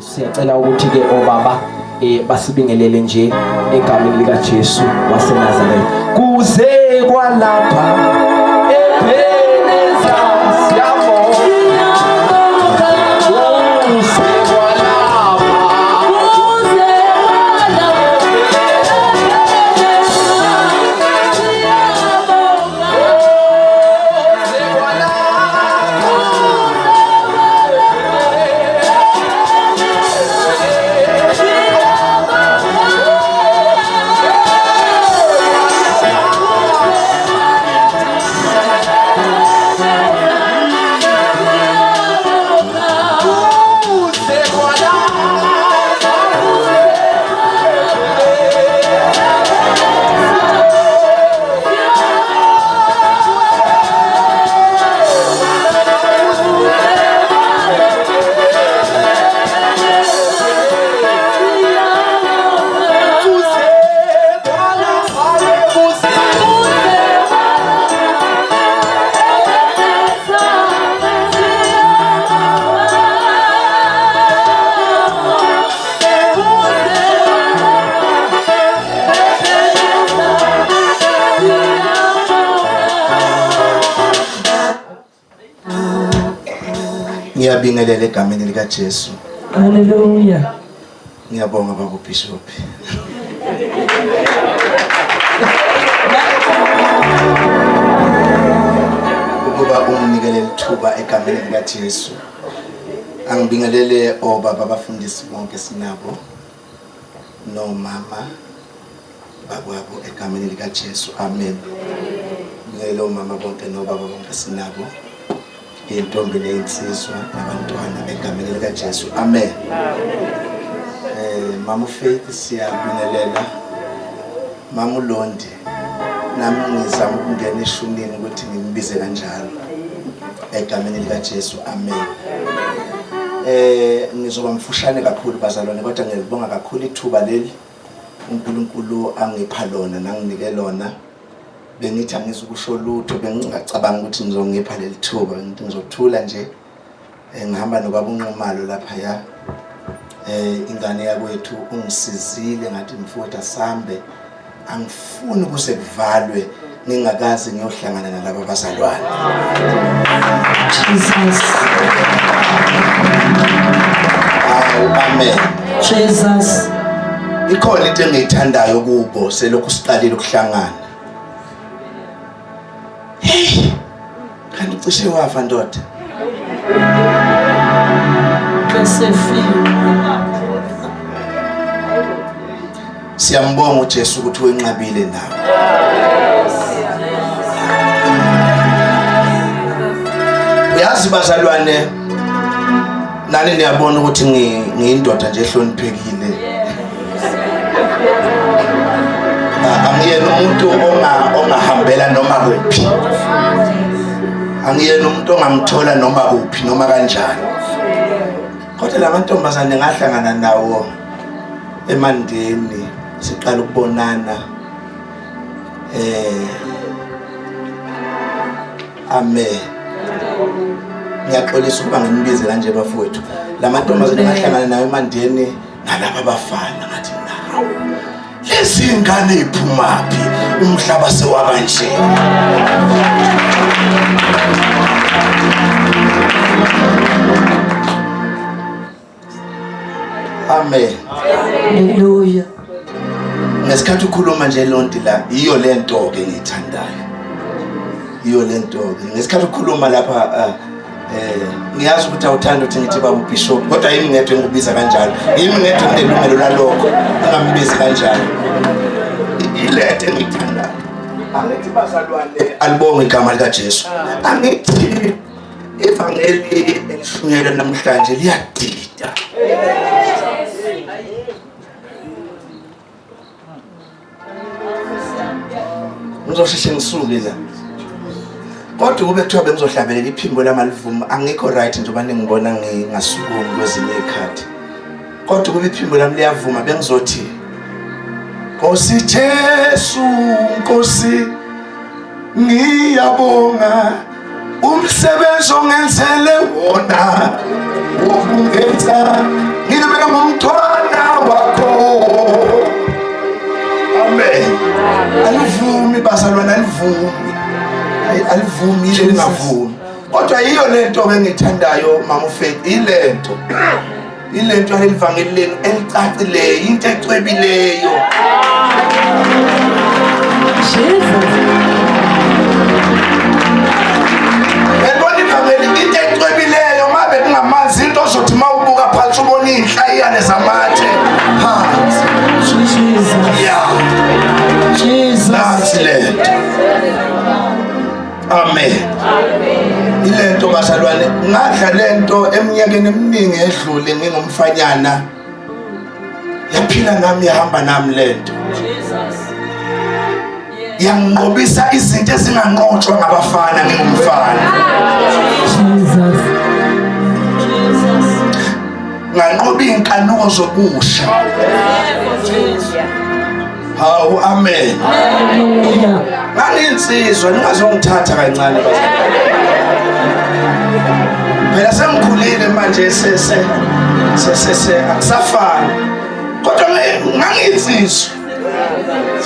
Siyacela ukuthi ke obaba basibingelele nje egameni lika Jesu waseNazaretha. Kuze kwalapha eBeneza siyabonga. Kuze kwalapha. Kuze kwalapha eBeneza siyabonga. Kuze kwalapha. Kuze kwalapha. Kuze kwalapha. Kuze. Ngiyabingelela egameni lika Jesu. Hallelujah. Ngiyabonga baba Bishop. Ukuba unginikele lithuba egameni lika Jesu. Angibingelele obaba abafundisi bonke sinabo nomama bakwabo egameni lika Jesu. Amen. Ngibingelele omama bonke nobaba bonke sinabo. Intombi neyinsizwa nabantwana egameni lika Jesu. Amen. Mama Faith siyabingelela. Mama Londi nami ngizama ukungena eshunini ukuthi ngimbize kanjalo egameni lika Jesu. Amen. Ngizoba mfushane kakhulu bazalwane, kodwa ngiyalibonga kakhulu ithuba leli uNkulunkulu angipha lona nanginike lona. Bengithi angizukusho lutho, bengingacabanga ukuthi ngizongipha leli thuba, ngithi ngizothula nje. Ngihamba nobaba uNxumalo lapha ya. Ingane yakwethu ungisizile, ngathi mfowethu asambe, angifuni kuze kuvalwe ngingakaze ngiyohlangana nalaba bazalwane. Jesus. Awu, amen. Jesus. Ikhona into engiyithandayo kubo selokhu siqalile ukuhlangana. Hey, kanti cishe wafa ndoda. Bese fika. Siyambonga uJesu ukuthi wenqabile nawe. Uyazi bazalwane, nani niyabona ukuthi ngiyindoda nje ehloniphekile. Angiyena umuntu ongahambela noma kuphi. Angiyena umuntu ongamthola noma kuphi noma kanjani. Kodwa la mantombazane ngahlangana nawo eMandeni, siqala ukubonana. Amen. Ngiyaxolisa ukuba nginibize kanje bafowethu. La mantombazane ngahlangana nayo eMandeni nalaba bafana, ngathi nawu lezi ngane iphumaphi, umhlaba sewaba nje. Amen. Hallelujah. Ngesikhathi ukhuluma nje lonti la, iyo lento ke ngiyithandayo. Iyo lento ke. Ngesikhathi ukhuluma lapha ngiyazi ukuthi awuthandi ukuthi ngithi baba uBishop, kodwa yimi ngedwa engikubiza kanjalo. Yimi ngedwa nginelungelo lalokho, ungambizi kanjalo. Ilethe engiyithandayo. Angithi bazalwane, alibonge igama lika Jesu. Angithi ivangeli elishunyelwe namhlanje liyadida. Ngizosheshe ngisuke la. Kodwa kube kuthiwa bengizohlabelela iphimbo lamalivumo, angikho right njengoba ningibona ngingasukumi kwezinye izikhathi. Kodwa kube iphimbo lami liyavuma, bengizothi Nkosi Jesu, Nkosi ngiyabonga umsebenzi ongenzele wona wokungenza ngibe bazalwana alivumi alivumi ile lingavumi kodwa yiyo lento ke engithandayo mama uFaith ilento ilento yalelivangeli lenu elicacileyo into ecwebileyo Jesus Yabona ivangeli into ecwebileyo ngabe kungamanzi into ozothi mawubuka phansi ubona inhlayiyane zamathe phansi Jesus yeah Jesus nansi lento amen ilento bazalwane ngadla lento eminyakeni eminingi edlule ngingumfanyana yaphila nami yahamba nami lento yanginqobisa izinto ezinganqotshwa ngabafana ngingumfana Jesus nganqoba iy'nkanuko zobusha hawu amen Hallelujah ngangiyinsizwa ningazongithatha kancane bazalwane phela sengikhulile manje sese sese akusafani kodwa ngangiyinsizwa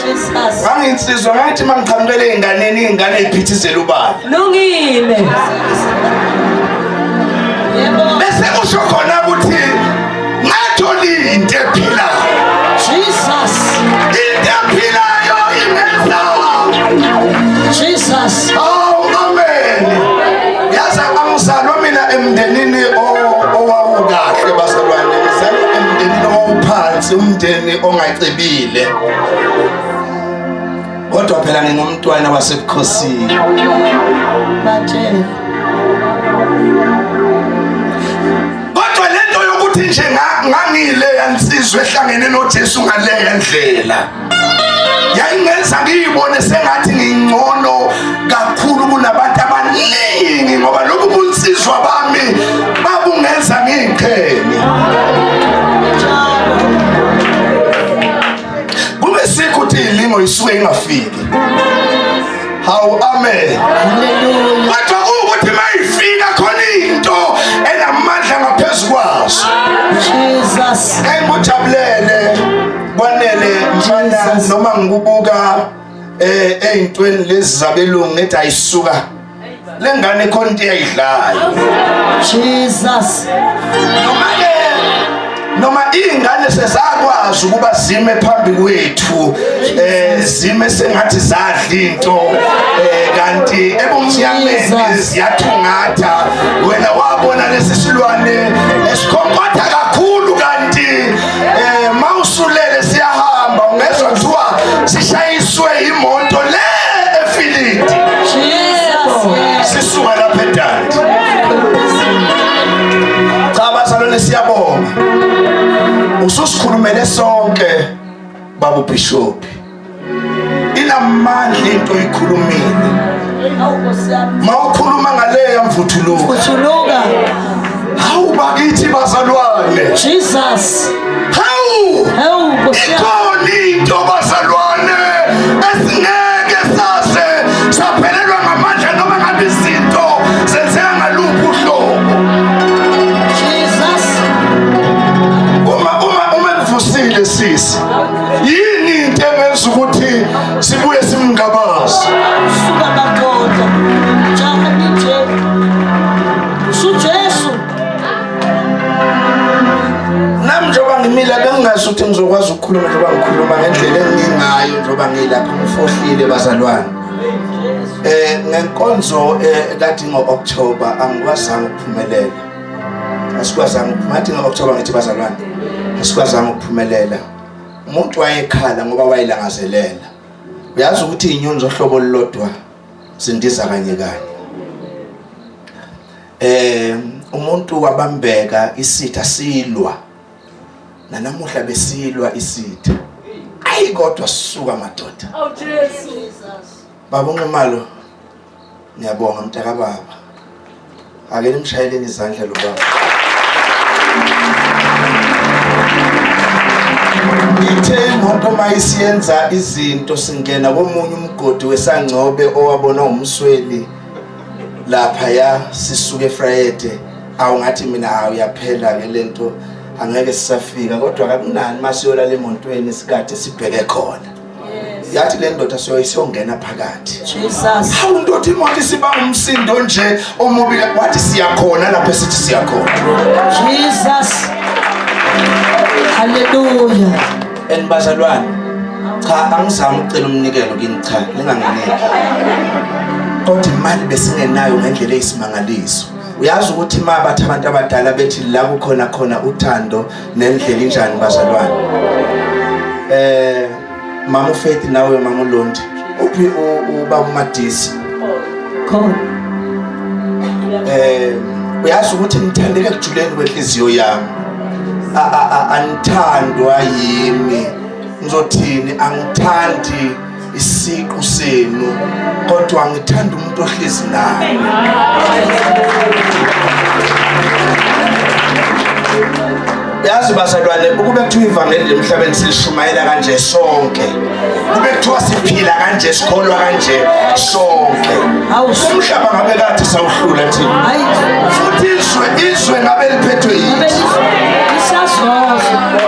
Jesus ngangiyinsizwa ngathi uma ngiqhamukele ey'nganeni iy'ngane ey'phithizela ubala Lungile bese kusho khona ukuthi ngathola into ephilayo Jesus into ephilayo ingenza Jesus Awu amen. Yazi angizalwa mina emndenini owawukahle bazalwane ngizalwa emndenini owawuphansi umndeni ongacebile. Kodwa phela ngingumntwana wasebukhosini. Batshele Kodwa lento yokuthi nje ngangile yansizwe ehlangene noJesu ngaleya ndlela. Yayingenza ngiyibone sengathi ngingcono kakhulu kunabantu abaningi ngoba lobu bunsizwa bami babungenza ngiqhenye. Kungesikho ukuthi ilingo isuke ingafiki. Hawu amen. Hallelujah Kodwa kuwukuthi mayifika khona into enamandla ngaphezu kwazo. Jesus Engikujabulele kwanele mfana Jesus. noma ngikubuka eh eyintweni lezi zabelungu ngithi ayisuka lengane khona into eyayidlayo. Jesus Noma ke noma iy'ngane sezakwazi ukuba zime phambi kwethu eh zime sengathi zadla into eh kanti ebumnyameni Jesus. ziyathungatha wena wabona lesi silwane esikhonkotha kakhulu kanti eh mawusulele siyahamba ungezwa kuthiwa sishayiswe imoto le efilidi Jesus sisuka lapha edandi cha bazalwane siyabonga ususikhulumele sonke babu bishop inamandla into oyikhulumile mawukhuluma ngaleya mvuthuluka Vuthuluka hawu bakithi bazalwane Jesus hawu Hawu Nkosi yami ikhona into bazalwane esingeke sase saphelelwa ngamandla noma ngabe izinto zenzeka ngaluphi uhlobo Jesus uma uma uma kuvusile sisi yini into engenza ukuthi sibuye simngabazi Suka madoda Njani nje Sujesu nami njengoba ngimile bengingazi ukuthi ngizokwazi ukukhuluma njengoba ngikhuluma ngendlela engingayo njengoba ngilapha ngifohlile bazalwane eh ngenkonzo eh kade ngo-October angikwazanga ukuphumelela asikwazanga ukuphuma ngathi ngo-October ngithi bazalwane asikwazanga ukuphumelela umuntu wayekhala ngoba wayelangazelela uyazi ukuthi izinyoni zohlobo olulodwa zindiza kanye kanye eh umuntu wabambeka isitha silwa nanamuhla besilwa isitha ayi kodwa sisuka madoda Awu Jesu. baba unqumalo ngiyabonga mntaka baba ake nimshayeleni izandla lo baba ithe imoto uma isiyenza izinto singena komunye umgodi wesangcobe owabonwa umsweli lapha ya sisuke eFrayede awungathi mina awuyaphela ke lento angeke sisafika kodwa kakunani masiyolala emontweni sikade sibheke khona. Yathi le ndoda siyongena phakathi. Jesus. Hawu ndoda, imoto isibanga umsindo nje omubi, wathi siyakhona lapho esithi siyakhona. Jesus. Hallelujah. And bazalwane, cha, angizami ukucela umnikelo kini, cha, ninganginiki, kodwa imali besingenayo ngendlela eyisimangaliso. Uyazi ukuthi ma bathi abantu abadala bethi la kukhona khona uthando nendlela injani, bazalwane. Mama uFaith, nawe mama uLondi, uphi ubaba uMadisi? Khona. Uyazi ukuthi ngithandeke ekujuleni kwenhliziyo yami. Anithandwa yimi, ngizothini, angithandi isiqu senu, kodwa ngithanda umuntu ohlezi naye. Yazi bazalwane, ukube kuthiwa ivangeli lemhlabeni silishumayela kanje sonke, kube kuthiwa siphila kanje, sikholwa kanje sonke, umhlaba ngabe kade sawuhlula thina. Futhi izwe ngabe liphethwe yithi.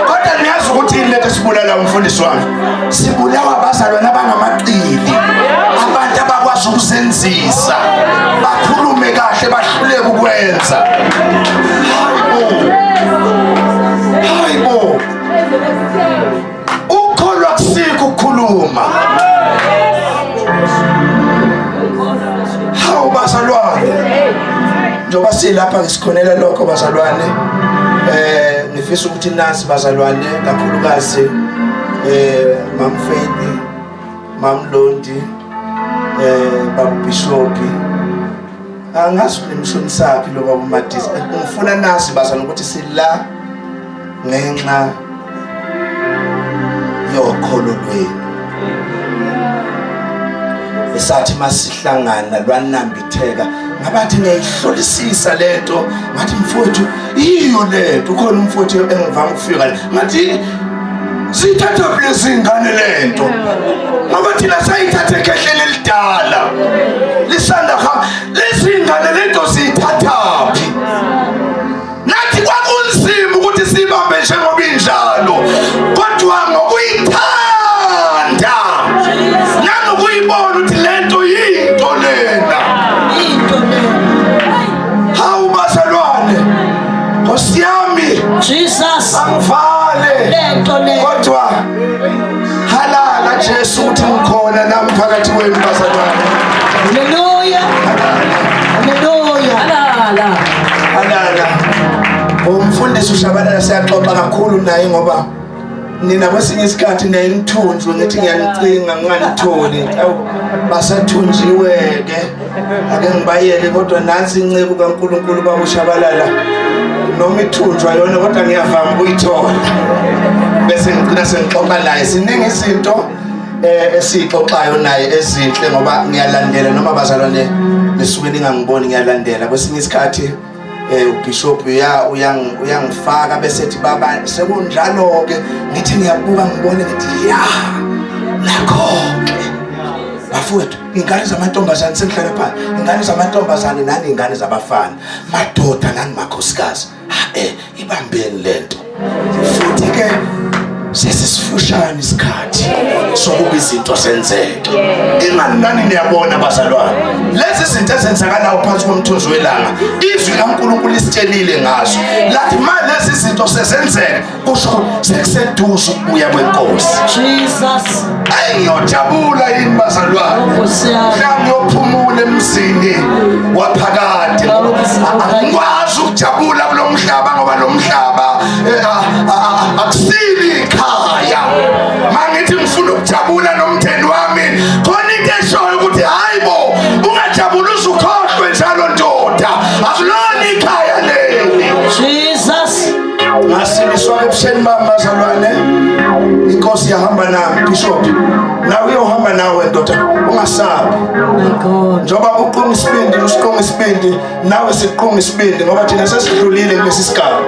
Kodwa niyazi ukuthi yini lethu esibulala, umfundisi wami? Sibulawa abazalwane abangamaqili, abantu abakwazi ukuzenzisa, bakhulume kahle, bahluleke ukwenza. Hayibo, hayibo, ukukholwa kusikho ukukhuluma. Hawu bazalwane, njengoba silapha ngisikhonela lokho bazalwane, ngifisa ukuthi nasi bazalwane, kakhulukazi Mam Faith, Mam Londi, Baba Bishop, angazi nimshonisaphi lo baba uMadisi. Ngifuna nasi bazalwane ukuthi sila ngenxa yokholo lwenu. Esathi masihlangana lwanambitheka, ngabathi ngiyayihlolisisa lento, ngathi mfowethu iyo lento. Ukhona umfowethu engivama ukufika, ngathi siyithatha lezi ngane lento, ngoba thina sayithatha ekhehleni elidala lisanda ha lezi ngane lento siyithathaphi? Nathi kwakunzima ukuthi sibambe njengoba injalo, kodwa ngokuyithanda nangokuyibona ukuthi lento yinto lena. Into le. Hawu bazalwane, Nkosi yami. Jesus. Angivale. Lento le. Kodwa halala Jesu ukuthi ngikhona nami phakathi kwenu bazalwane. Hallelujah. Hallelujah. Halala. Halala. Umfundisi uShabalala siyaxoxa kakhulu naye, ngoba nina kwesinye isikhathi naye nithunjwe, ngithi ngiyanicinga nginganitholi. Awu, basathunjiwe ke, ake ngibayeke. Kodwa nansi inceku kaNkuluNkulu baba uShabalala, noma ithunjwa yona, kodwa ngiyavama ukuyithola bese ngigcina sengixoxa naye. Siningi izinto esixoxayo naye ezinhle, ngoba ngiyalandela, noma bazalwane nisuke ningangiboni, ngiyalandela. Kwesinye isikhathi uBishop uyangifaka bese ethi baba sekunjalo ke, ngithi ngiyabuka ngibone, ngithi ya, nakho ke bafowethu, ingane zamantombazane, sengihlala phansi, ingane zamantombazane nani, ingane zabafana, madoda nani makhosikazi, ha ibambeni lento. Futhi ke sesisifushane isikhathi sokuba izinto zenzeke. Ingani nani niyabona bazalwane, lezi zinto ezenzakalayo phansi komthunzi welanga, izwi kaNkulunkulu lisitshelile ngazo, lathi ma lezi zinto sezenzeka, kusho sekuseduze ukubuya kwenkosi. Jesus. Ayi, ngiyojabula yini bazalwane? Nkosi yami. Mhla ngiyophumula emzini waphakade, angikwazi ukujabula kulo mhlaba, ngoba lo mhlaba akusili ikhaya. Mangithi ngifuna ukujabula nomndeni wami, khona into eshoyo ukuthi hayi bo, ungajabula uzukhohlwe njalo ndoda, akulona ikhaya leli. Jesus. Ngasiliswa ebusheni bami bazalwane, inkosi yahamba nami. Bishop, nawe uyohamba nawe ndoda, ungasabi. My God. Njengoba uqunga isibindi, usiqunga isibindi, nawe siqunga isibindi, ngoba thina sesidlulile kulesi sigaba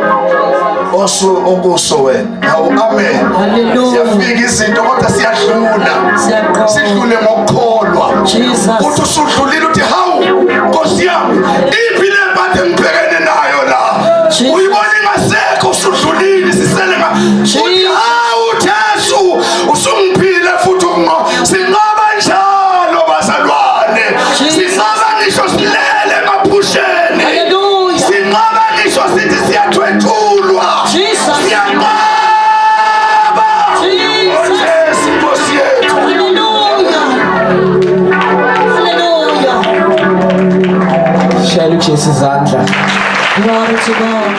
osu okuso wena. Hawu, amen. Hallelujah. Siyafika izinto, kodwa siyadlula. Siyaqonda. Sidlule ngokukholwa. Jesus. Uthi usudlulile uthi hawu Nkosi yami, iphi le mpathe engibhekene nayo la? Jesus. Uyibona ingasekho, usudlulile, sisele nga uthi Jesus. hawu Jesu, usungiphile futhi ukunqo. Jesu izandla. Glory to God.